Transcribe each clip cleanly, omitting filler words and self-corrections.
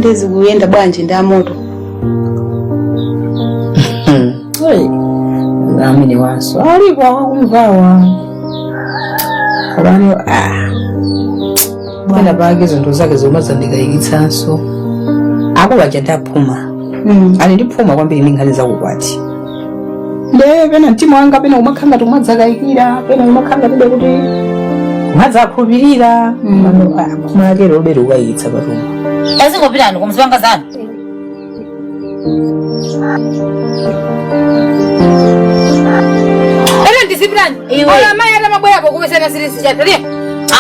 Ndiye zikuyenda bwanji ndi amoto? Amene wanso alipo akumvawa abano, ah, pena pake zinthu zake zomwe zandikayikitsanso. Akulu aja ndaphuma, ali ndi phuma kwambiri ndi nkhani zakukwati. Nde pena mtima wanga pena umakhala ngati umadzakayikira, pena umakhala ngati kuti umadzakhulupirira. Mano, ah, phuma lake lobere ukayikitsa patumwa. Tazingopitani kumzipanga zanu. Ero ndizipitani. Iwe. Ola amayi atamabwerapo kupesana sirisi chataliya.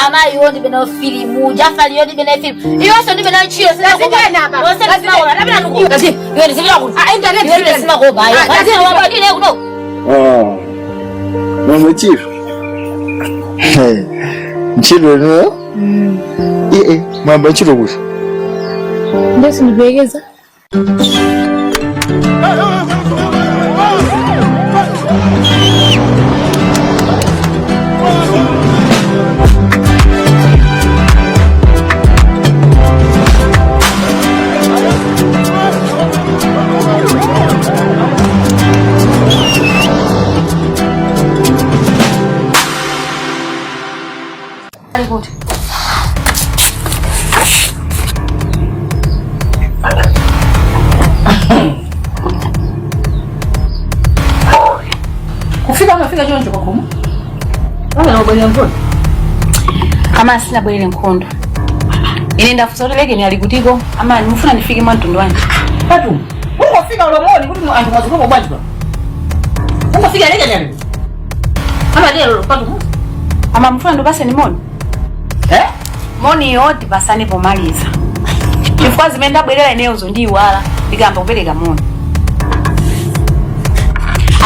Amayi iwo ndibe nayo filimu, Jafali iyo ndibe nayo filimu, iwonso ndibe nayo ntchito. Tazipitani apa. Iwe ndizipita kuti. Ah, internet. Iwe ndisimakopa. Ah, tazipitani. Kuno. Ah. Mama chief. Ntchito inuyo? Eh eh, mwayamba ntchito kuti? Ndiye sindipelekeza. Kufika amafika choncho pakhomo ana ubwelera nkhondo. Ama, sinabwerere nkhondo. Ine ndafunsa kuti Lekeni ali kutiko. Ama, mufuna ndifike mwa mtundu wanji? Patu ungofika ulomoni kuti anthu mwazikopo bwanji pa ungofika Lekeni ali kuti? Amatero Patu? Ama, mufuna ndipaseni moni? Eh? Moniyo tipasane pomaliza, chifukwa zimene ndabwerera ineyozo ndiyiwala ndikamba kupereka moni.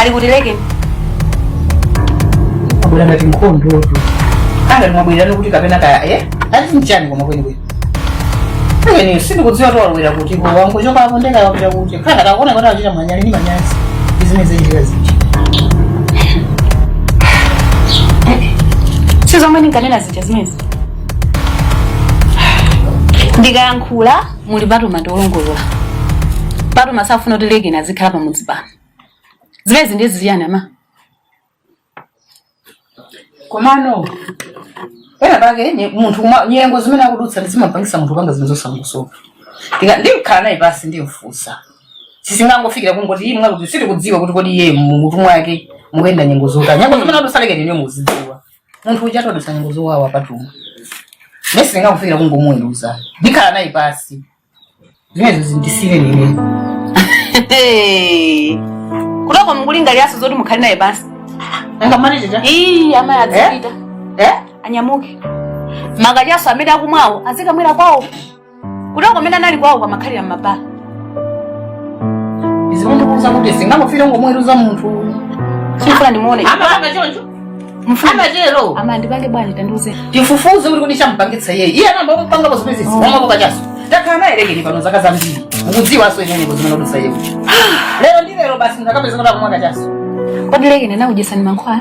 Ali kuti Lekeni? Abwera ngati nkhondotu, anga mwabwererani kuti kapena kaya, eh, ati mchani? Koma kwenikweni Lekeni sindikudziwa towalowera kuti ko wangochokapo ndekawapita kuti khala kakuona kuti akuchita manyali ndi manyazi izimene zachitika zija. Si zomwe ndinkanena zija zimenezi. Ndikayankhula muli Patuma ndiolongolola. Patuma safuna kuti Lekeni azikhala pamudzi pano. Zimenezi ndiye ziyani, ama? Komano pena pake munthu nyengo zimene akudutsa zimapangisa munthu kupanga zinthu zosangosoka. Ndikhala naye pasi ndimfunsa, sisingangofikira kungoti iye mwakuti sitikudziwa kuti kodi iye mumutu mwake mukuyenda nyengo zotani. Nyengo zimene adutsa Lekeni niyo muzidziwa, munthu uja atadutsa nyengo zowawa, Patuma. Nde sitingangofikira kungomuweruza. Ndikhala naye pasi, zimenezo zindisire nine. Kutoko mukulingaliranso zoti mukhale naye pansi? Angamatitita. Ii, amayi, adzipita. Eh? Anyamuke. Makachaso amene akumwawo azikamwera kwawo. Kutoko amene anali kwawo pamakhalira m'mabala. Izimundikuuza kuti singangofika kungomuweruza munthu. Simfuna ndimuone. Amapanga choncho. Mfuna. Amatero. Ama, ndipange bwanji? Tandiuze. Tifufuze kuti kodi champangitsa iye, iye anamba kupangapo zimenezi wamwapo kachaso. Takhala naye Lekeni pano zaka zambiri, mukudziwanso imeneko zimene udutsa iye kuti lero ndi lero basi munthu akapeza kuti akumwa kachaso. Kodi Lekeni anakudyesani mankhwala?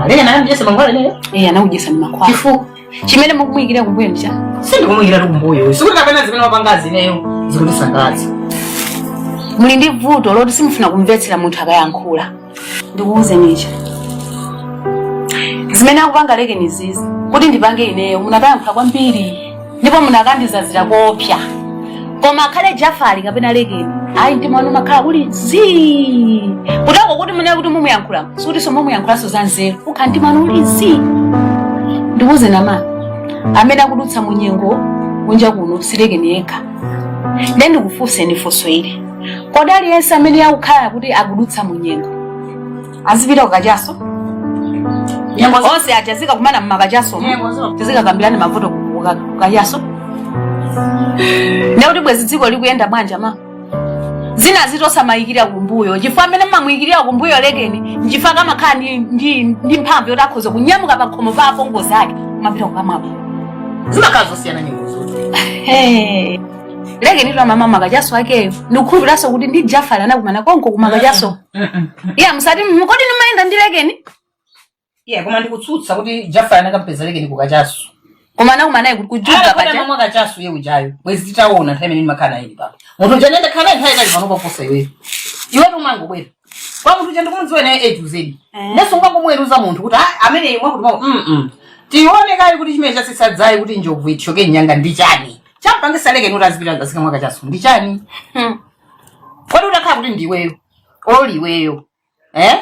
Lekeni anandidyesa mankhwala ineyo? Iye anakudyesani mankhwala? Chifukwa Chimene mukumuyikira kumbuyo ndi cha Sindikumuyikira kumbuyo, sikuti kapena zimene wapangazi ineyo zikutisangalatsa. Muli ndi vuto loti simufuna kumvetsera munthu akayankhula. Ndikuwuzeni ichi, zimene akupanga Lekeni zizi, kuti ndipange ineyo munakayankhula kwambiri ndipo munakandizazira koopsa. Koma akhale Jafari kapena Lekeni, ayi, mtima wanu umakhala kuli zii. Kutako kuti munene kuti mumuyankhula, sikutinso mumuyankhulanso za nzeru, ukhala mtima wanu uli zii. Ndikuwuzeni ama, amene akudutsa mu nyengo kunja kuno si Lekeni yekha. Nde ndikufunseni funso ili: kodi aliyense amene akukhala kuti akudutsa mu nyengo azipita kukachaso? Onse aja zikakumana mmakachaso, tizikakambirana mavuto kukachaso? Ndekuti bwezi dziko likuyenda bwanji, ama? Zina zitosamayikira kumbuyo, chifukwa amene mmamuyikirira kumbuyo Lekeni nchifukwa kamakhala ndi mphamvu yoti akhoza kunyamuka pa khomo pa apongozi ake kumapita kukamwapo. Zimakhala zosiyana nyengo zote. Hey. Lekeni tu mama makachaso akeyo, ndikukhulupiraso kuti ndi Jafari anakumana konko kumakachaso. Iya, musati kodi nimayenda ndi Lekeni? Yeah, koma ndikutsutsa kuti Jafari anakampeza Lekeni kukachaso. Koma anakumana naye kuti kujuga paja. Amamwa kachasu ye ujayo bwezi titaona nthawi imene ndimakhala naye pano. Munthu uja ndakhala naye nthawi itali pano paposa iweyo. Iwe umangobwera kwa munthu uja ndikumudziwa naye A to Z. Neso ungangomweruza munthu kuti, "Ah, amene imwe kuti tione kale kuti chimene chasitsa kuti njovu ithyoke nyanga ndi chani, champangisa Lekeni kuti azipita azikamwa kachasu ndi chani?" Kodi utakhala kuti ndiweyo oli iweyo, eh?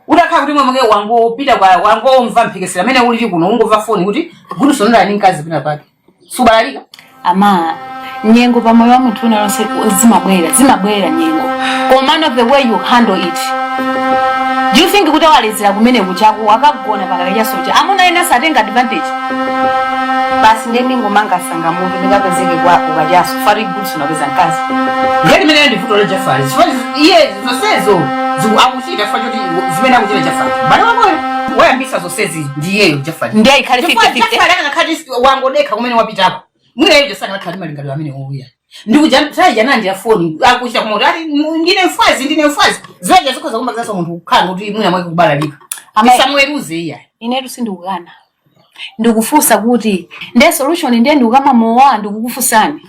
Utakhala kuti mwamake wangopita kwa wangomva mphekesera amene ulili kuno, ungomva foni kuti Goodson ali mkazi pina pake, subalalika? Ama, nyengo pamoyo wa munthu unalonse zimabwera, zimabwera nyengo, koma not the way you handle it. Do you think kuti awalezera kumene kuchako akagona pakakachasocha amuna ena satenga advantage? Basi, ndiye ndingomanga sanga mutu ndikapezeke kwa ukachaso fari Goodson apeza mkazi. Ngati imeneyo ndi vuto la Jafari, chifukwa iye zonsezo akuchita chifukwa choti zimene akuchita Jafari, bale wakoyo wayambisa zonsezi ndiyeyo Jafari. Ndiye ikhale Chifukwa 50-50. Jafari akakhala wangodekha kumene wapitako, mwina iyo jasakakhala malingaliro amene uya ndikuja taija nandira foni akuchita kumoti ati, "Ndine mfazi, ndine mfazi." Ziwaja zikhoza kumbakizaso munthu kukhala kuti mwina mwake kubalalika. Tisamweruze iya. Inetu sindikukana, ndikufunsa kuti ndiye solution, ndiye ndikukama mowa. Ndikukufunsani,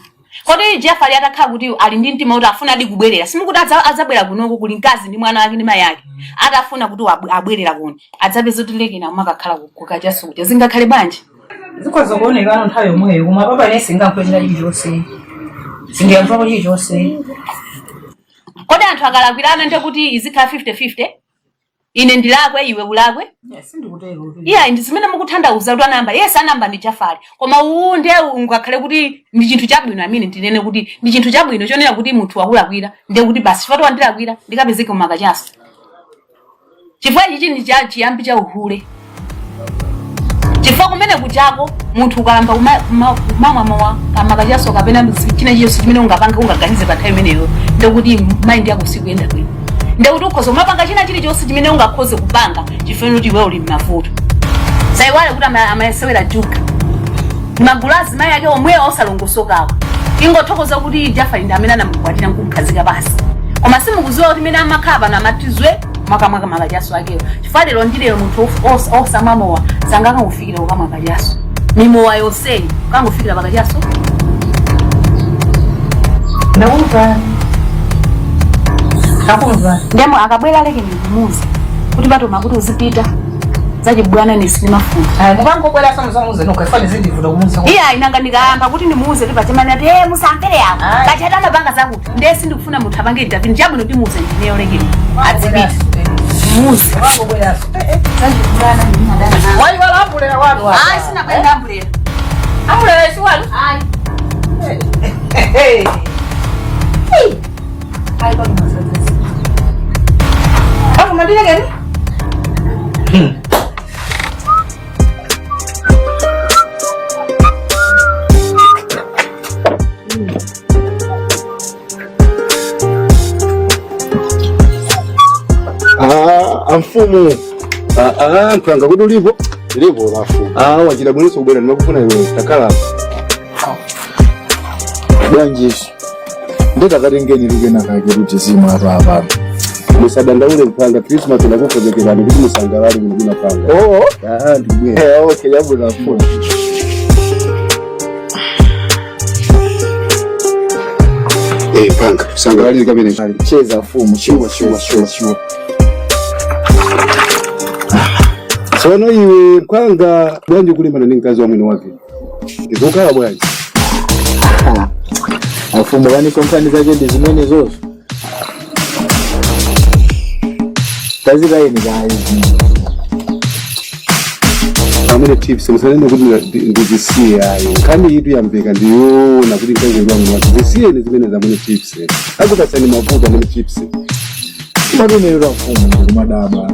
kodi Jafari atakhala kuti ali ndi mtima kuti afuna adi kubwerera, simukuti adzabwera kunoko kuli mkazi ndi mwana wake ndi mayi ake? Atafuna kuti abwerera kuno, adzapeza kuti Lekeni amakakhala kukachaso kuja, zingakhale bwanji? Zikhoza kuonekano nthawi yomweyo, koma papa ine singankhochita chilichonse, sindiyamvapo chilichonse. Kodi anthu akalakwirana ndiye kuti izikhala 50-50, ine ndilakwe, iwe ulakwe? Sindikutero. Iya, ndi zimene mukutanthauza kuti anayamba, yes, anayamba ndi Jafari, koma uwu ndiye ungakhale kuti ndi chinthu chabwino amene ndinene kuti ndi chinthu chabwino chonena kuti munthu wakulakwira, ndiye kuti basi, chifukwa wandilakwira ndikapezeke kumakachaso? Chifukwa ichi ndi cha chiyambi cha uhule, chifukwa kumene kuchako munthu ukalamba kumamwa mowa kamakachaso kapena china chilichonse chimene ungapange, ungaganize pa nthawi imeneyo, ndekuti mind yako sikuyenda bwino, ndekuti ukhoza kumapanga china chilichonse chimene ungakhoze kupanga chifukwa kuti iwe uli m'mavuto. Sayiwale kuti amayesewera juga magulu azimayi ake omwewa osalongosokawo. Ingothokoza kuti Jafari ndi amene anamukwatira nkumkhazika pasi, koma simukuziwa kuti mene amakhala pano amatizwe mwakamwaka makachaso akewo, chifukwa lero ndi lero munthu osamwa mowa sangakangofikira kukamwa kachaso. Mimowa yonseyi kangofikira pakachaso. Ndakumva, ndakumva. Ndemo akabwera Lekeni ndikumuuza kuti patoma kuti uzipita zachibwana nesinimafuna. Mukangobwera samuzamuze nokha, ifani zindivuta kumuza. Iya, inanga ndikayamba kuti ndimuuze kuti pachimani ati, "Hey, musamvere apo." Ayi. Kachata amapanga zakuti ndiye sindikufuna munthu apange intervene. Chabwino, ndimuuze ndineyo Lekeni adzipita, muze. Mukangobweraso. Zachibwana ndimadana nawo. Wayiwala ambulera wanu wa. Ayi, sinabwera ambulera. Ambulera isi wanu. Ayi. Hey. Ayi, Apo mandilekeni. Ah, amfumu. Ah, ah, mphanga, kuti ulipo? Ndilipo lafu. Ah, wachita bwinonso kubwera, ndimakufuna iwe. Takhala apa. Bwanji? Nditakatengeni lukena kake kuti zimwe apa apano. Musadandaule mphanga, Christmas ndakukonzekerani kuti musangalale kuno kuna panga. Oh. Ah, ndibwera. Eh, okay, yabwino mfumu. Eh, panga, sangalalire kamene. Cheza mfumu. Sure, sure, sure, sure. Tsono iwe mphanga, bwanji kulimbana ndi mkazi wa mwini wake? Ndikukhala bwanji? Afumu, kani nkhani zake ndi zimene zozo. Tazikayeni kayi. Amene tips musanene kuti ndizisiye ayo. Nkhani itu yamveka, ndiyoona kuti mkazi wa mwini wake. Zisiyeni zimene za mwini tips. Akupatsani mavuto amene tips. Matunerera mfumu, ndikumadabwa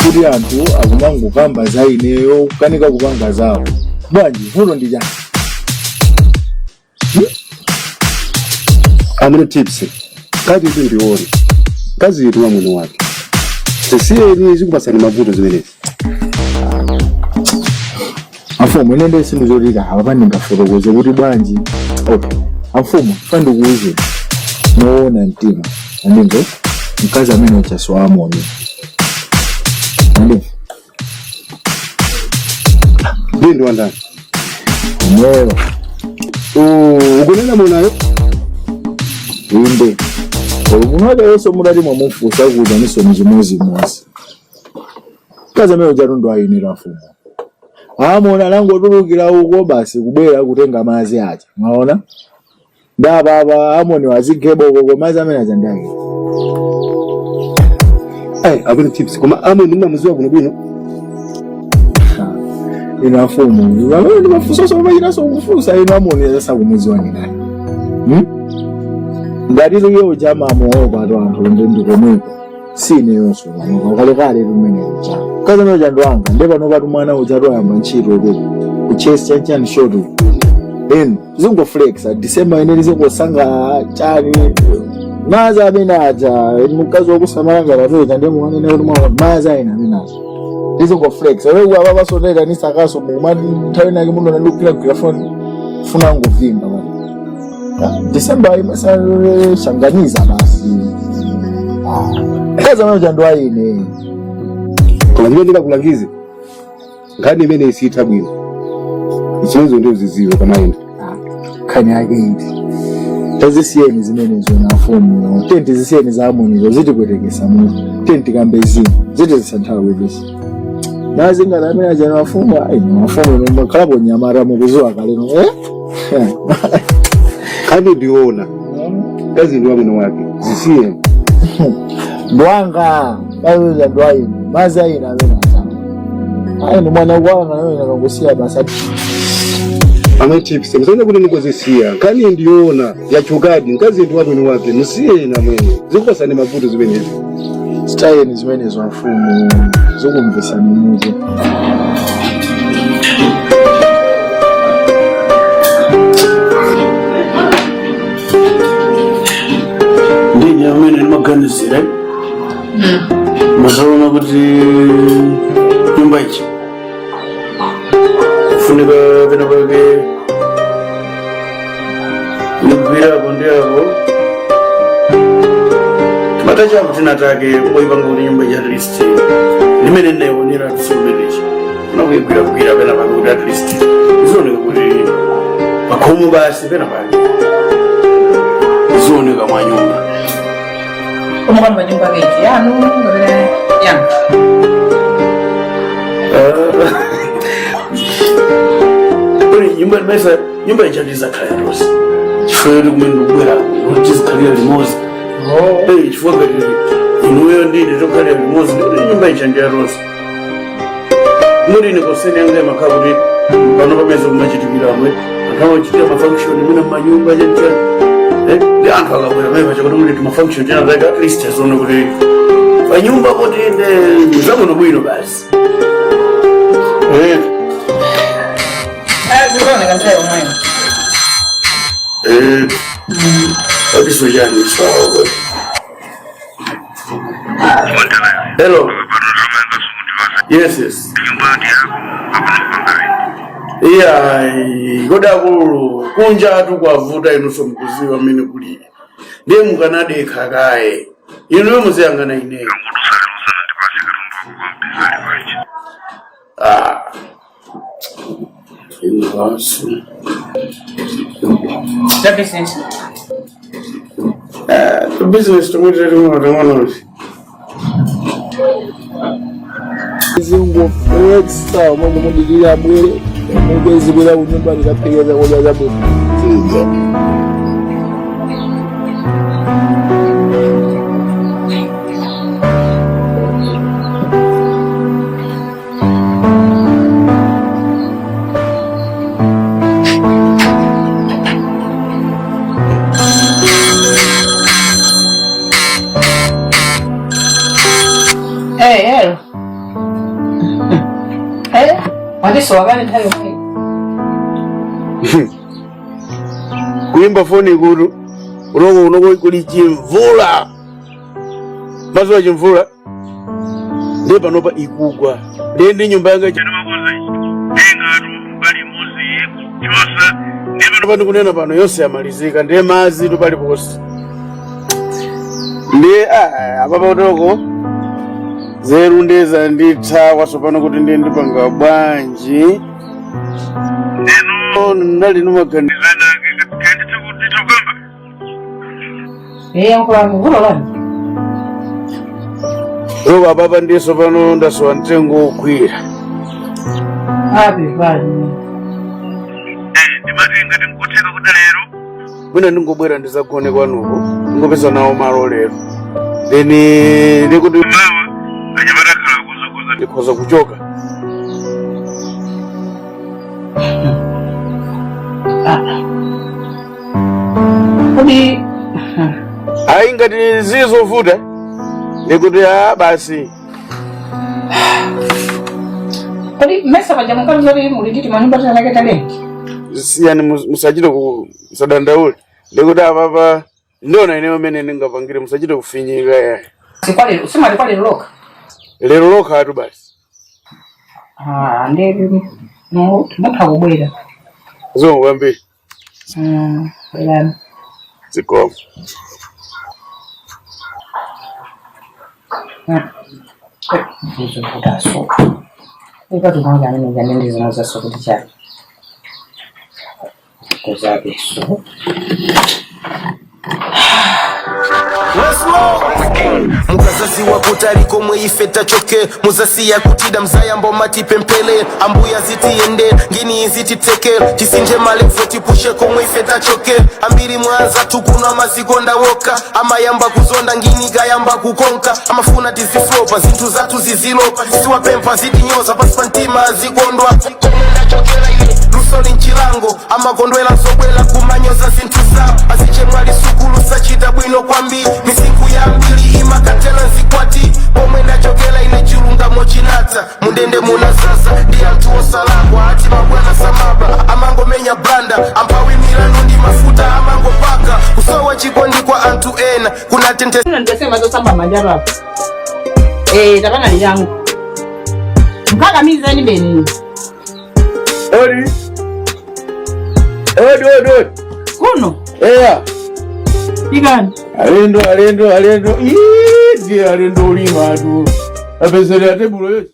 kuti anthu akumangokamba za ineyo, kukanika kupanga zawo. Bwanji, vuto ndi chani? Amene tips, kazi itu ndione. Kazi itu wa mwini wake. Zisiyeni, zikupatsani mavuto zimenezi. Amfumu, ine ndi sindizotika apa pandingafotokoze kuti bwanji. Okay amfumu, fa ndikuuze moona mtima, andimve, mkazi amene uchaso amoni, andimve. Ndiye ndi wandani? Omweyo. Oh, ukunena monayo? Inde. Olo munthu wake yonse mutati mwamufunsa kuti anisoni chimodzimodzi. Mkazi amene uja tundu ayinira mfumu. Amona anangotulukira uko basi kubwera kutenga madzi aja. Mwaona? Ndapapa amoni wazigeba uko koma madzi amene aja ndake. Ai, akuna chips koma amoni mumamuziwa bwino bwino. Inu afumu, amene ndimafunsa so machitaso kufunsa inu amoni sakumuziwa ni ndani. Hmm? Ngati iye uja amamuopa tu anthu ndi ndikomweko. Sineyonso pano kalekale tumene uja. Mkazi amene uja ndiwanga, ndiye pano patu mwana uja toyamba ntchito tu. Ku chess chanchani short. Enu, zingoflexa, December ine lizingosanga chani. Mazi amene aja, mkazi wakusamala ngati amene ndiye mukanene kuti mwa mazi ayina amene aja. Lizingoflexa, wewe apa pasonera ni sakaso mumati nthawi inake munthu anadukira kugwira foni funa ngovimba pano. December imashanganiza basi. Mkazi amene uja ndiwaine. Koma chimene ndingakulangize nkhani imene isitha bwino. Zimenezo ndio ziziwe kamayenda. Nkhani yake iti. Tazisiyeni zimenezo na mfumu. Tenti zisiyeni za amonizo zitipwetekesa mutu. Tenti kambe zina. Ziti zisanthawi kwepesi. Nazi ngati amene aja na mfumu, ayi mafumu makhalapo nyamata mukuziwa kaleno. Eh? Nkhani ndiona. Mkazi ndi wamwino wake. Zisiye. Ndwanga, bayoza ndwaine. Mazi ayina amene aja. Ayi ni mwana wanga nawe nakangusiya basi. Amai chips, musaone kuti ndingozisiya. Nkhani ndiona yachukadi, mkazi ndi wamwino wake. Musiye na mwene. Zikupasani mavuto zimenezi. Sitayeni zimenezo mfumu zikumvesani mutu. Ndine amene ndimaganizira mazaona kuti nyumba ichi kufunika pena pake nigwira apo ndi apo timatachapo tinatake oipanga kuti nyumba ichi at least limene ndinaionera tsiku limenechi unakuigwiragwira pena pake kuti at least zioneka kuti pakhomo basi pena pake zioneka mwa nyumba. Koma kwanu manyumba keji yanu kapena yanu? Kuri nyumba mesa nyumba ichatiza kaya rose chifukwa kuti kumene ndikubwera kuti tizikhalira limodzi. Eh, chifukwa ngati inuyo ndine tokhalira limodzi ndikuti nyumba icha ndi ya rose muri ine koseni yanga imakhala kuti pano pamene kumachitikira amwe anthu amachitira mafunction mwina mmanyumba chanchani. Eh, ndi anthu akabwera pamene pacha kuti muli timafunction tina like at least azione kuti panyumba kuti inde zabwino bwino basi. Eh. Zikuoneka nthawi yomweyo. Eh, Abiso chani sawa. Hello. Yes. Iya, kodakulu kunja atu kwavuta inunso mukuziwa mmene kulili. Ndiye mukanadekha kaye. Inuyo muziyang'ana ineyo. Ah. Inu basi. Za business. Eh, business tomwe ting'ono ting'ono. Zingoflexa umangomudikira abwere mugezibwera kunyumba ndikaphika zakudya zabwino. Tidye. Eh, hello. Eh, wandisowa kale nthawi yomweyo. Kuimba foni kutu unoko unoko kuli chimvula mazuwa chimvula ndiye panopa ikugwa ndiye ndi nyumba yanga ndiye panopa ndikunena pano yonse yamalizika ndiye madzi tu paliponse ndiye apapa utoko zeru ndiye zanditha kwatsopano kuti ndiye ndipanga bwanji. Ndeno ndinali numaganizo nditokamba. Eh, yankhulani, vuto lani? Roba papa, ndiso pano ndasowa mtengo wokwira. Api pali? Ndimati ngati nkutheka kuti lero mwina ndingobwera ndizagone kwanuko, ndingopeza nawo malo lero, then ndikuti mawa anyamata akhala kuzokoza, ndikhoza kuchoka. Kodi Ayi, ngati zizovuta ndikuti a basi. Kodi mesa paja munkati zoti muli nditi manyumba tinanake talenti? Siyani, musachite ku musadandaule, ndikuti apapa ndiona ine amene ndingapangire, musachite kufinyika ya. Sikwalero, simati kwalero lokha? Lero lokha atu basi. Ah, ndi mutha kubwera. Zikomo kwambiri. Bwerani. Zikomo. Ndizokutaso ipati kumwe amene amene zinazaso kuti chani kuzakeso. Mukazaziwa kuti komwe ife tachoke, muzasiya kutida, mzayamba matipempele ambuya zitiyende ngini zititeke tisinje malevu tipushe komwe ife tachoke. Ambiri mwanza tukunwa mazikonda woka amayamba kuzonda ngini kayamba kukonka amafuna tiziflopa zinthu zathu zizilopa siwapempha zitinyoza pasi pa mtima azikondwa. Komwe ndachokera ine lusoli mchilango amakondwela zobwela kumanyoza zinthu zawo azichemwali sukulu sachita bwino kwambiri misinkhu yambiri imakatela nzikwati. Pomwe ndachokera ine chilungamo chinatsa mundende munazaza ndi anthu osalakwa ati mabwana samaba amangomenya blanda amphawi milandu ndi mafuta amangopaka kusowa chikondi kwa anthu ena kunatenthe. Ndasema zosamba manja papo. Eh, tapana liyangu. Mpaka mizani beni. Odi odi odi odi. Kuno. Eya. Ikani. Alendo, alendo, alendo. Ii, ndiye alendo ulima atu apezerera tebulo yonse.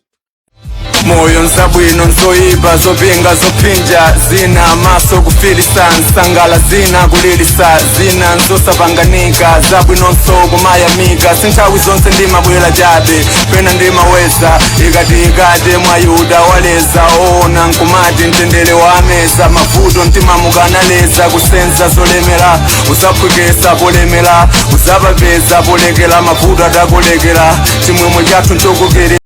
Moyo nzabwino, nzoyipa, zopinga, zopinja zina, maso kufilisa nsangala zina, kulilisa zina, nzosapanganika zabwinonso kumayamika. Sinthawi zonse ndimabwera chabe, pena ndimaweza ikati ikati mwayuda waleza oona nkumati mtendere wameza mavuto mtimamukanaleza kusenza zolemera usaphwekesa polemera usapapeza polekera mavuto atakulekera chimwemwe chathu nchokokere.